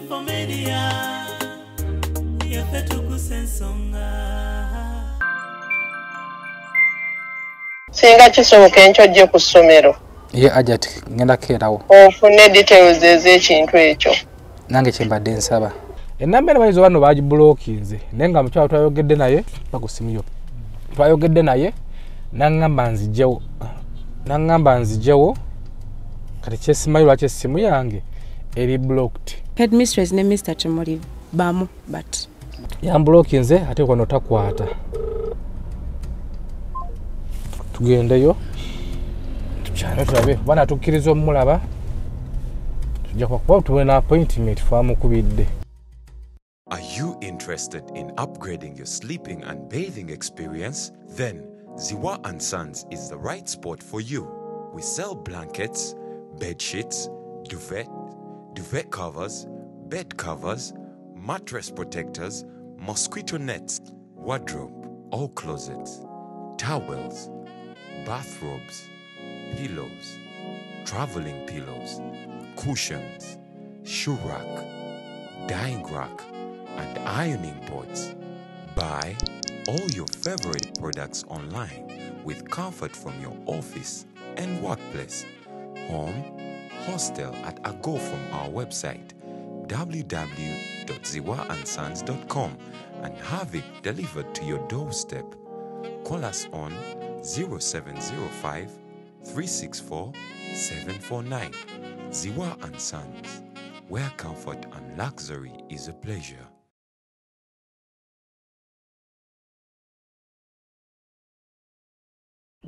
24 Media, yaffe tukusa ensonga. Singa kisoboka enkyo ojje ku ssomero. Ye Hajjati ngenda keerawo. Ofune details ez'ekintu ekyo. Nange kye mbadde nsaba. Ennamba eno bayinza bano bagiblockinze naye nga mukyala twayogedde naye ku ssimu yo. Twayogedde naye n'aŋŋamba nzigyewo. N'aŋŋamba nzigyewo kati kyesimanyi lwaki essimu yange eri blocked. Headmistress ne Mr. Kimuli bamu but yamblockinze ate wano takwata. Tugendeyo tukyale tulabe bana tukkiriza omulaba tujja kuba tuwe na appointment twamukubidde. Are you interested in upgrading your sleeping and bathing experience? Then Ziwa and Sons is the right spot for you. We sell blankets, bed sheets, duvet, duvet covers, bed covers, mattress protectors, mosquito nets, wardrobe or closets, towels, bathrobes, pillows, traveling pillows, cushions, shoe rack, dyeing rack, and ironing boards. Buy all your favorite products online with comfort from your office and workplace, home, hostel at a go from our website www.ziwaandsons.com and have it delivered to your doorstep. Call us on 0705 364 749. Ziwa and Sons, where comfort and luxury is a pleasure.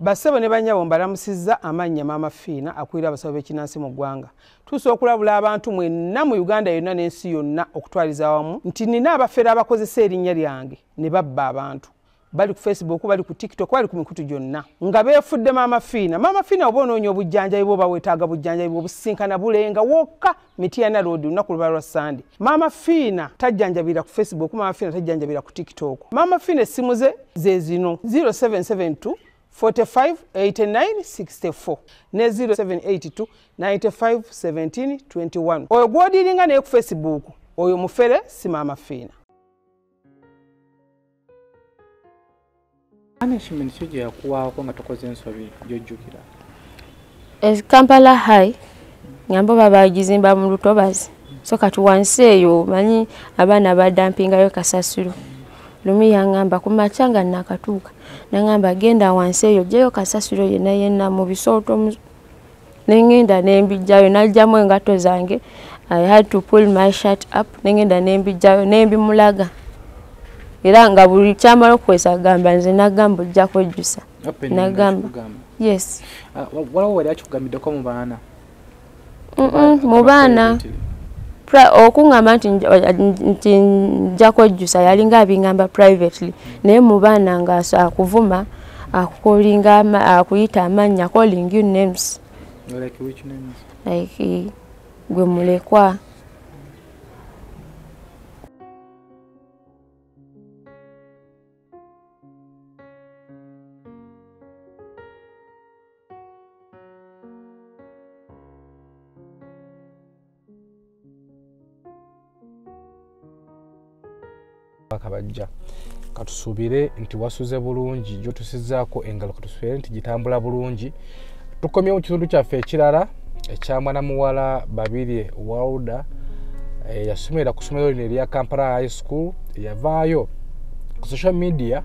Basebo ne bannyabo mbalamusizza amannya Maama Fiina akulira abasawo b'ekinnansi mu ggwanga. Tusobola okulabula abantu mwenna mu Uganda yonna n'ensi yonna okutwaliza awamu nti nina abafere abakozesa erinnya lyange ne babba abantu. Bali ku Facebook, bali ku TikTok, bali ku mikutu gyonna nga beefudde Maama Fiina. Maama Fiina oba onoonya obujjanjabi bw'oba weetaaga bujjanjabi bw'obusinkana bulenga wokka Mityana Road lunaku luba lwa Sande. Maama Fiina tajjanjabira ku Facebook, Maama Fiina tajjanjabira ku TikTok. Maama Fiina essimu ze ze zino 0772 45 89 64 ne 0782 95 17 21. Oyo gw'odiringa naye ku Facebook oyo mufere si Maama Fiina. Punishment ki gye yakuwaako nga tokoze ensobi gy'ojjukira? Kampala High ngamba baba bagizimba mu lutobazi. So kati wansi eyo manyi abaana badampingayo kasasiro. Lumi yangamba ku makya nga nakatuuka nangamba genda wansi eyo ggyeyo kasasiro yenna yenna mu bisooto nengenda nembijjayo najjamu engatto zange. I had to pull my shirt up nengenda nembijjayo nembimulaga. Era nga buli kyamala okukozesa agamba nze nagamba ojja kwejjusa. Nagamba. Yes. Waliwo wali akikugambiddeko mu baana? Mu baana okungamba nti nja kwejjusa yalinga abingamba privately naye mu baana nga akuvuma akukolinga akuyita amannya, calling you names. Like which names? Like gwe mulekwa. Kabajja katusuubire nti wasuze bulungi gy'otusizaako engalo, katusuubire nti gitambula bulungi. Tukomye mu kitundu kyaffe ekirala ekya mwana muwala Babirye Wauda yasomera ku ssomero lino erya Kampala High School. Yavaayo ku social media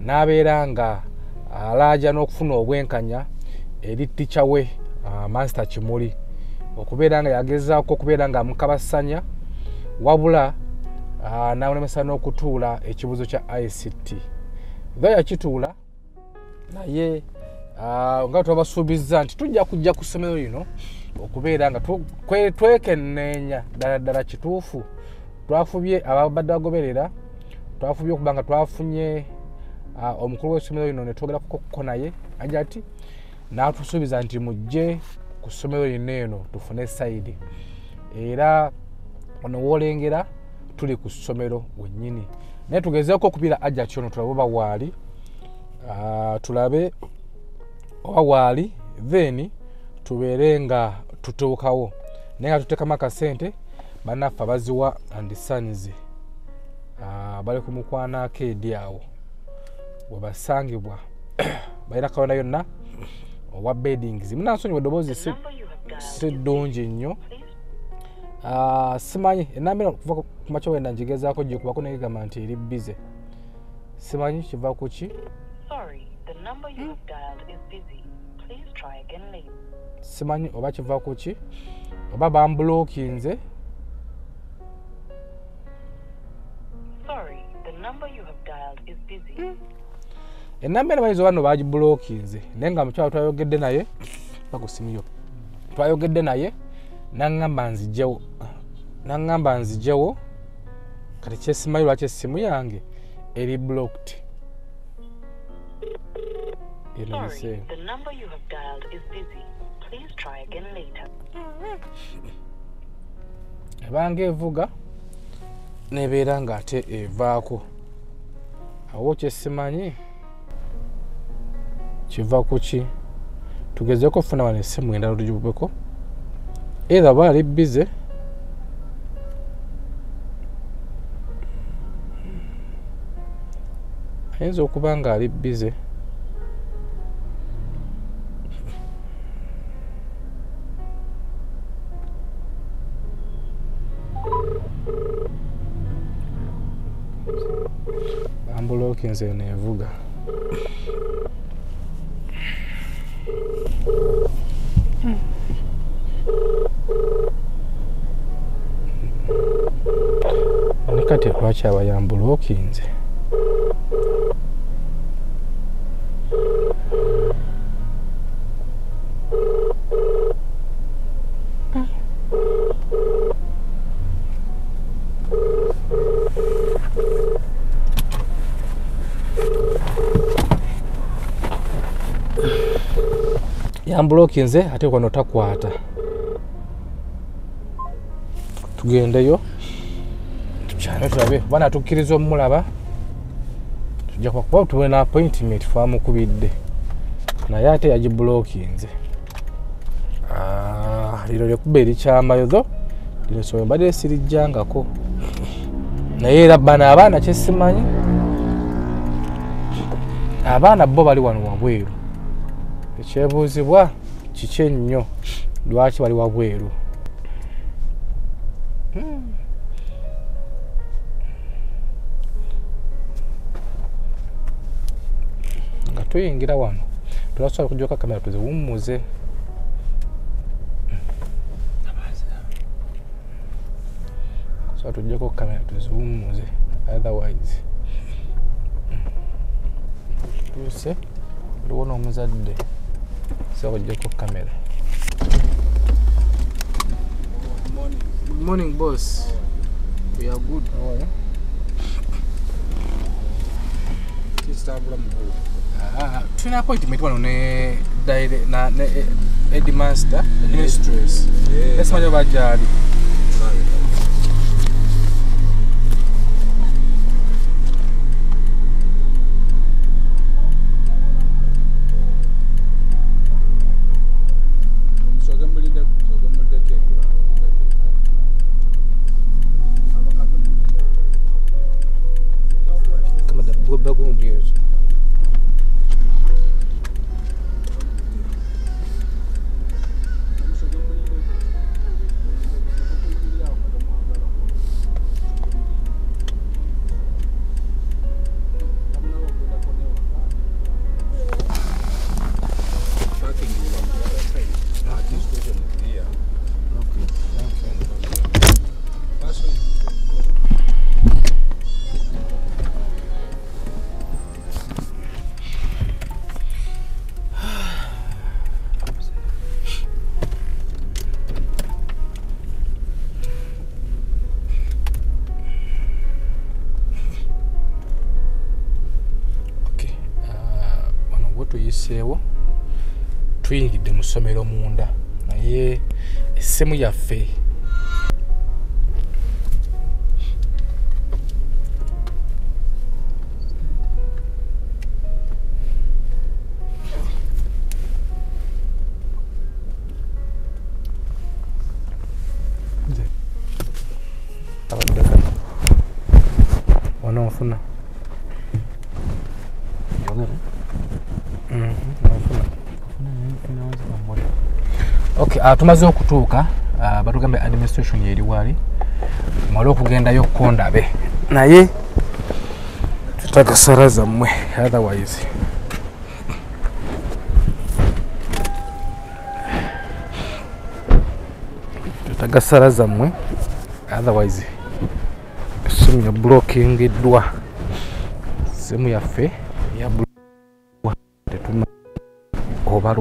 n'abeera nga alaaja n'okufuna obwenkanya eri ttica we Master Kimuli okubeera nga yagezaako okubeera nga amukabasanya wabula n'amulemesa n'okutuula ekibuuzo kya ICT. Tho yakituula naye nga twabasuubizza nti tujja kujja ku ssomero lino okubeera nga twekenneenya ddala ddala kituufu. Twafubye ababadde bagoberera, twafubye okuba nga twafunye omukulu w'essomero lino ne twogerako naye aja ati n'atusuubiza nti mujje ku ssomero lino eno tufune sayidi. Era ono w'olengera tuli ku ssomero wennyini naye tugezeeko okubira Hajjati ono tulabe oba waali, tulabe oba waali then tubeere nga tutuukawo naye nga tuteekamu akasente Bannaffe abaziwa and Sons bali ku Mukwana Arcade awo webasangibwa, balina kawena yonna owa beddings. Munansonyiwa eddoboozi si ddungi nnyo. Simanyi enamba eno kuva ku makya wenda ngigezaako gikubako naye egamba nti eri busy. Simanyi kiva ku ki? Simanyi oba kiva ku ki oba bambulokinze. Enamba eno bayinza oba nno bagibulokinze, naye nga mukyala twayogedde naye bakusimuyo, twayogedde naye naŋŋamba nziggyewo, naŋŋamba nziggyewo. Kati kyesimanyi lwaki essimu yange eri blocked. Ebanga evuga nebeera ng'ate evaako. Awo kyesimanyi kiva ku ki? Tugezeeko okufuna wano essimu endala tugibubeko, either oba ali busy ayinza okuba nga ali busy. Bambulokinze eno evuga. Kati lwaki aba yambulokinze? Yambulokinze ate wano takwata. Tugendeyo tukyale tulabe bana tukkiriza omulaba, tujja kuba tuwe na appointment twamukubidde naye ate yagibulokinze. Lino lyekuba erikyamayo tho lino ssomero mbadde sirijjangako, naye era bano abaana kyesimanyi abaana bo bali wano wabweru. Ekyebuuzibwa kiki ennyo lwaki bali wabweru? Nga tuyingira wano tulasobola okuggyako kamera tuziwummuze. So tuggyeko kamera tuziwummuze, otherwise tuuse waliwo n'omuzadde sobola okuggyako kamera. Good morning, boss. We are good. How are you? Tulina appointment wano ne headmaster, mistress. Esimanyi oba gy'ali. Tuyiseewo tuyingidde mu ssomero munda, naye essimu yaffe Abadde kano ononfuna okay, tumaze okutuuka, batugambe administration yeri wali mwali okugendayo kondabe naye tutaka sara zammwe, otherwise tutaka sara zammwe, otherwise esimu ya blockingiddwa, simu yaffe ya tetuma oba.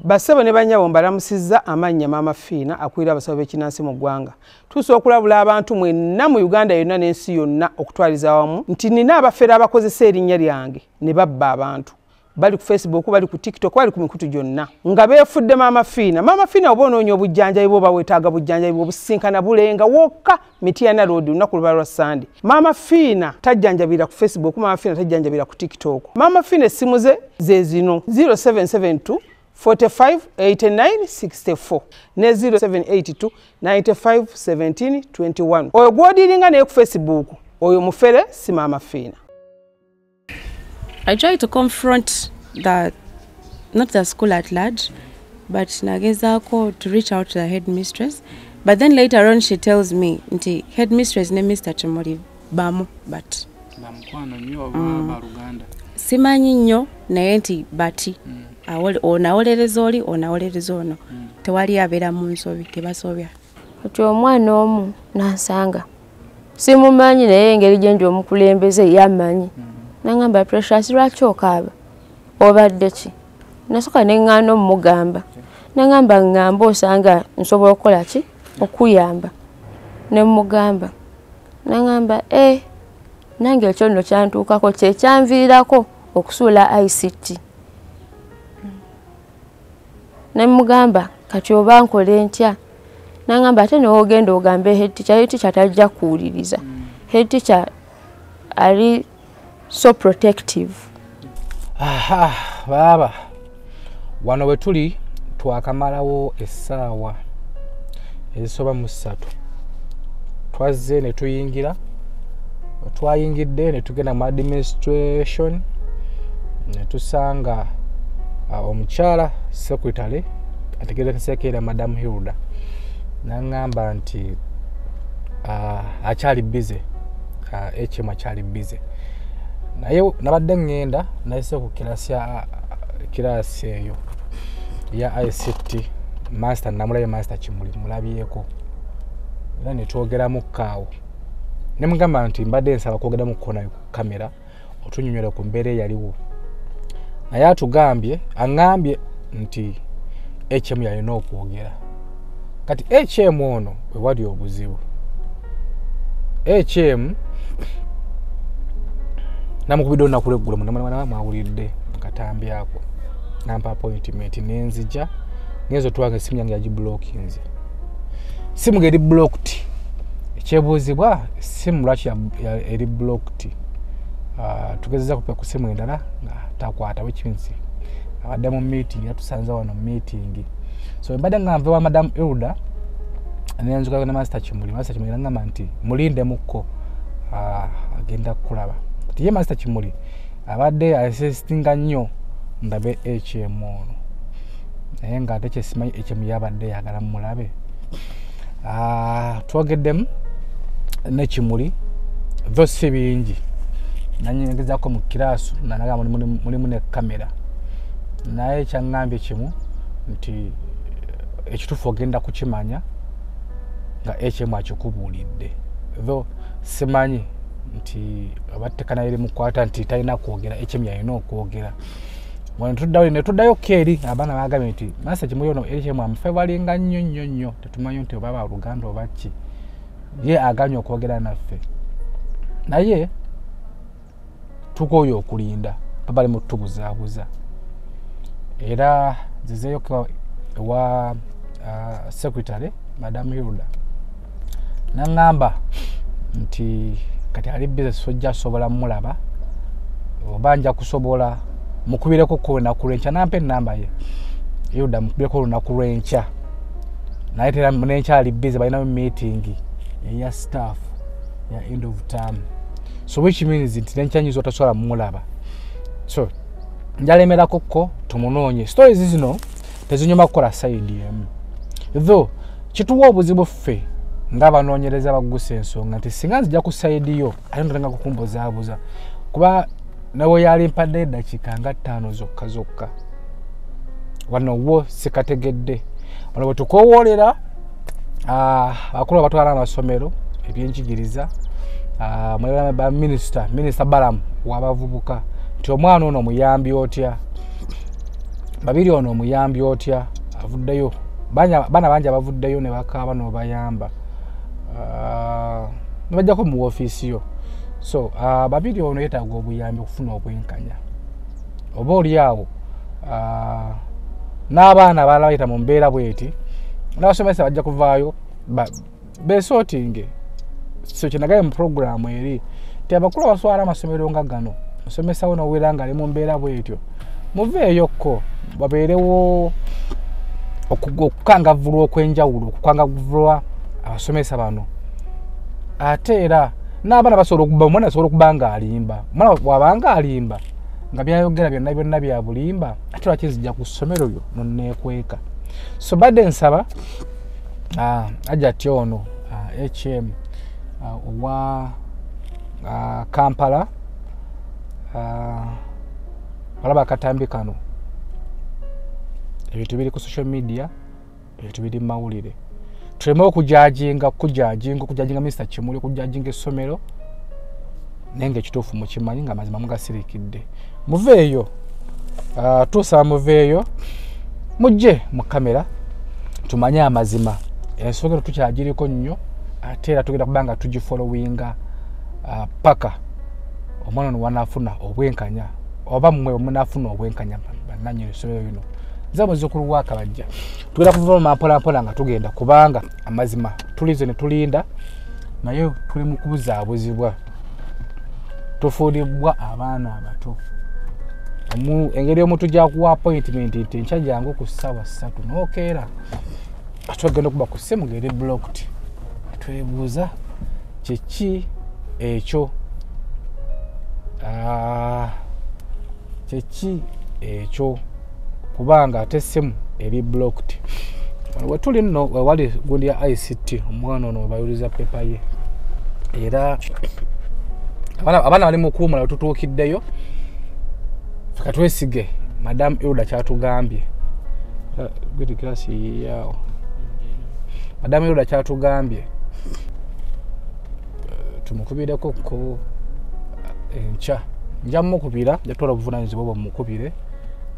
Bassebo ne bannyabo mbalamusizza amannya Maama Fiina akulira abasawo b'ekinnansi mu ggwanga. Tuusa okulabula abantu mwenna mu Uganda yonna n'ensi yonna okutwaliza awamu nti nina abafere abakozesa erinnya lyange ne babba abantu. Bali ku Facebook, bali ku TikTok, bali ku mikutu gyonna nga beefudde Maama Fiina. Maama Fiina oba onoonya obujjanjabi bw'oba weetaaga bujjanjabi obusinkana bulenga wokka Mityana Road olunaku luba lwa Sande. Maama Fiina tajjanjabira ku Facebook, Maama Fiina tajjanjabira ku TikTok. Maama Fiina essimu ze ze zino 0772 45 89 64 ne 0782 95 17 21. Oyo gw'odiringa naye ku Facebook, oyo mufere si Maama Fiina. I tried to confront the, not the school at large, but nagezaako to reach out to the headmistress. But then later on she tells me, nti headmistress ne Mr. Kimuli bamu, but bamukwano nnyo oba baluganda. Simanyi nnyo naye nti bati onawolereza oli onawolereza ono, tewali abeera mu nsobi, tebasobya. Kati omwana omu nansanga simumanyi naye engeri gye ndi omukulembeze yammanyi. Nangamba Precious lwaki okaaba obadde ki? Nasooka ne ŋŋaana omugamba, nangamba ŋŋamba osanga nsobola okukola ki okuyamba, ne mmugamba. Nangamba nange ekyo nno kyantuukako kye kyanviirako okusuula ICT. Ne mmugamba kati oba nkole ntya? Nangamba ate n'ogenda ogambe head teacher, head teacher tajja kuwuliriza. Head teacher ali so protective. Aha, baba wano we tuli twakamalawo essaawa ezisoba mu 3. Twazze ne tuyingira, twayingidde ne tugenda mu administration ne tusanga omukyala secretary ategeerekeseko era Madam Hilda, n'aŋŋamba nti akyali busy, HM akyali busy. Naye nabadde ŋŋenda nayise ku kirasi eyo ya ICT, master namulabye, Master Kimuli mulabyeko era ne twogeramu kaawo. Ne mugamba nti mbadde nsaba kwogeramu ko naye ku kamera otunnyonnyola ku mbeera eyaliwo. Naye atugambye, aŋŋambye nti HM yalina okwogera. Kati HM ono we wali obuzibu. HM namukubidde olunaku lw'eggulo mwawulidde mukatambi ako, nampa appointment nenzija ngenza otwanga essimu yange yagiblockinze. Simu ng'eri blocked, ekyebuuzibwa essimu lwaki eri blocked. Tugezezza kupya ku ssimu endala nga takwata, which means abadde mu meeting, yatusanze wano meeting. So mbadde nga nva wa Madam Hilda nenzuka ne Master Kimuli. Master Kimuli n'angamba nti mulindemukko, agenda kukulaba. Kati ye Master Kimuli abadde assistinga nnyo ndabe HM ono, naye ng'ate kyesimanyi HM yabadde yagala mulabe. Twogeddemu ne Kimuli tho si bingi, nanyengezaako mu kiraasu nanaga mulimu ne kamera, naye kyaŋŋambye kimu nti ekituufu ogenda kukimanya nga HM akikubuulidde. Tho simanyi nti abattekana eri mukwata nti talina kwogera, HM yalina okwogera. Ne tuddayo eri abaana bagambye nti Master Kimuli ono HM amufevalinga nnyo nnyo nnyo, tetumanyi nti oba baluganda oba ki, ye aganye okwogera naffe. Naye tukooye okulinda, bali mu tubuzaabuza. Era nzizeeyo ewa secretary Madam Hilda, n'aŋŋamba nti kati ali busy sojja sobola mulaba, oba nja kusobola Mukubireko ko olunaku lw'enkya, nampa ennamba ye Hilda, mukubireko olunaku lw'enkya, naye tera n'enkya ali busy, balinamu meeting eya staff ya end of term, so which means nti n'enkya nyinza otasobola mumulaba. So njalemerako ko tumunoonye. Stories zino tezinyuma kukola side emu, though kituwa obuzibu ffe ng'abanoonyereza bagusa ensonga nti singa nzija ku side yo ate ntotenga kukumbuzaabuza, kuba nawe yali mpadde eddakiika nga 5 zokka zokka, wano wo sikategedde. Wano bwe tukowoolera abakulu abatwala amasomero ebyenjigiriza, ba minisita Balamu w'abavubuka nti omwana ono omuyambi otya, Babiri ono omuyambi otya, avuddeyo baana bangi abavuddeyo ne bakaaba n'obayamba, ne bajjako mu woofiisi yo. So Babiri ono yeetaaga obuyambi okufuna obwenkanya, oba oli awo n'abaana abalala bayita mu mbeera bweti, n'abasomesa bajja kuvaayo beesootinge. So kyenagaye mu puroguraamu eri nti abakulu abaswala amasomero nga gano, musomesa wo n'owera nga ali mu mbeera bwetyo, muveeyokko babeerewo okukangavvulwa okw'enjawulo, okukangavvulwa abasomesa bano. Ate era n'abaana basobola okuba, omwana asobola okuba ng'alimba, omwana bw'abanga alimba nga byayogera byonna byonna bya bulimba, ate lwaki nzija ku ssomero lyo nonneekweka? So badde nsaba Hajati ono HM owa Kampala, olaba akatambi kano, ebintu biri ku social media, ebintu biri mu mawulire, tuleme okujajinga okujajinga Mr. Kimuli, okujajinga essomero, naye ng'ekituufu mukimanyi nga amazima mugasirikidde. Muveeyo, tusaba muveeyo mujje mu kamera tumanye amazima. Ensonga eno tukyagiriko nnyo, ate era tugenda kuba nga tugifollowinga paka omwana ono wanaafuna obwenkanya, oba mmwe munaafuna obwenkanya bannannyini essomero lino. Nze muzzukulu wa Kabajja, tugenda kuvuma mpola mpola nga tugenda, kubanga amazima tulize ne tulinda, naye tuli mu kubuzaabuzibwa, tufuulibwa abaana abato. Engeri omuntu gy'akuwa appointment nti enkya jangu ku ssaawa 3 n'okeera, ate ogenda okuba ku ssimu ng'eri blocked, twebuuza kiki ekyo, kiki ekyo, kubanga ate essimu eri blocked. Wano we tuli nno wewali gundi ya ICT, omwana ono webayuliza pepa ye, era abaana bali mu kuwummula, wetutuukiddeyo ffe twesige Madam Hilda kyatugambye. Good class yaawo. Madam Hilda kyatugambye tumukubireko ko enkya, nja mukubira, nja twala obuvunaanyizibwa bwe mukubire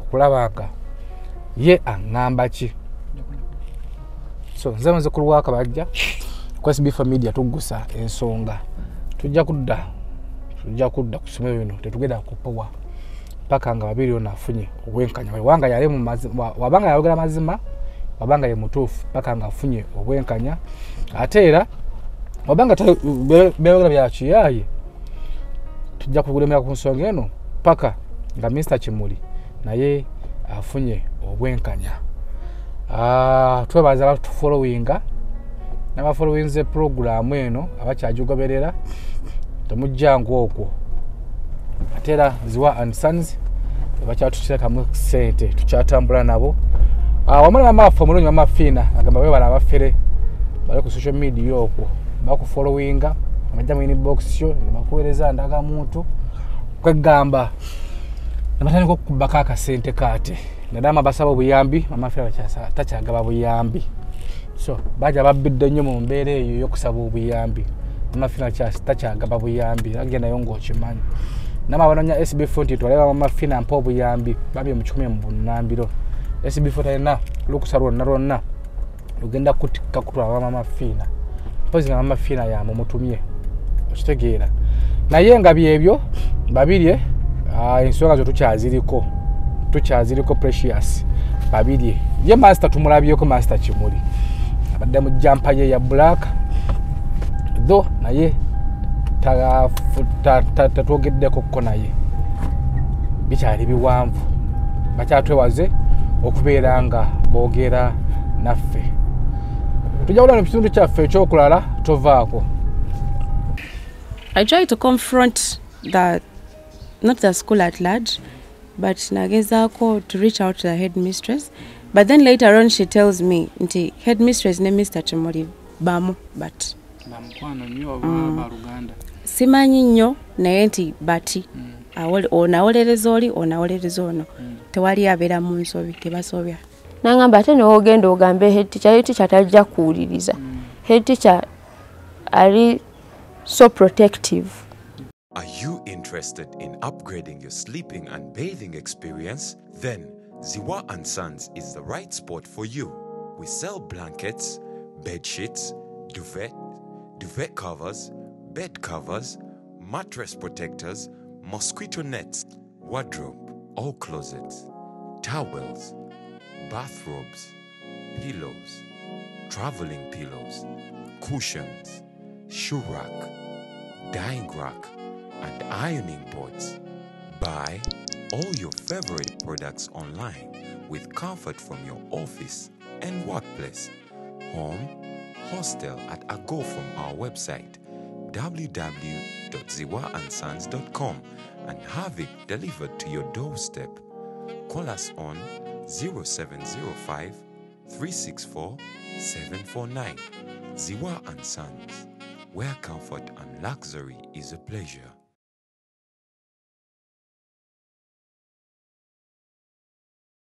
okulaba nga ye aŋŋamba ki. So nze muzzukulu wa Kabajja, ku SB4 Media tuggusa ensonga, tujja kudda ku ssomero lino, tetugenda kupowa paka nga Babiri ono afunye obwenkanya. Wabanga yali mu mazima, wabanga yayogera mazima, wabanga ye mutuufu, paka nga afunye obwenkanya. Ate era wabanga byayogera bya kiyaaye, tujja kugulemera ku nsonga eno paka nga Mr. Kimuli naye afunye obwenkanya. Twebaza abatufollowinga n'abafollowinze puroguraamu eno abakyagigoberera, temujjangu okwo. Ate era Ziwa and Sons bakyatuteekamu ssente, tukyatambula nabo. Wamu ne maama waffe omulungi Maama Fiina agamba beebala abafere bali ku social media okwo bakufollowinga, bajja mu inbox yo ne bakuweereza ndagamuntu, kwegamba ne batandika okukubako akasente kaate. Naddala basaba obuyambi, Maama Fiina takyagaba buyambi, so bajja babbidde nnyo mu mbeera eyo ey'okusaba obuyambi. Maama Fiina takyagaba buyambi, agendayo ng'okimanyi. Nama abanoonya SB4 nti twalaba Maama Fiina mpa obuyambi, babye mu 10 mu bunnambiro. SB4 talina lukusa lwonna lwonna lugenda kutikka kutwala Maama Fiina, mpozi nga Maama Fiina yamumutumye, okitegeera. Naye nga byebyo Babirye, ensonga zo tukyaziriko Precious Babirye. Ye master tumulabyeko, Master Kimuli abadde mu jampa ye ya black though, naye tatwogeddeko ko naye. Bikyali biwanvu, bakyatwewaze okubeera nga boogera naffe. Tujja kulaba mu kitundu kyaffe ekyokulala, tovaako. I try to confront the, not the school at large, but nagezaako to reach out to the headmistress. But then later on she tells me nti headmistress ne Mr. Kimuli bamu, but Bamukwano nnyo oba baluganda? Simanyi nnyo, naye nti bati onawolereza oli, onawolereza ono, tewali abeera mu nsobi, tebasobya. Nangamba ate newogenda ogambe head teacher, head teacher tajja kuwuliriza. Head teacher ali so protective. Are you interested in upgrading your sleeping and bathing experience? Then Ziwa and Sons is the right spot for you. We sell blankets, bed sheets, duvet, duvet covers, bed covers, mattress protectors, mosquito nets, wardrobe or closets, towels, bathrobes, pillows, traveling pillows, cushions, shoe rack, dyeing rack, and ironing boards. Buy all your favorite products online with comfort from your office and workplace, home, hostel at a go from our website www.ziwaandsons.com and have it delivered to your doorstep. Call us on 0705 364 749. Ziwa and Sons, where comfort and luxury is a pleasure.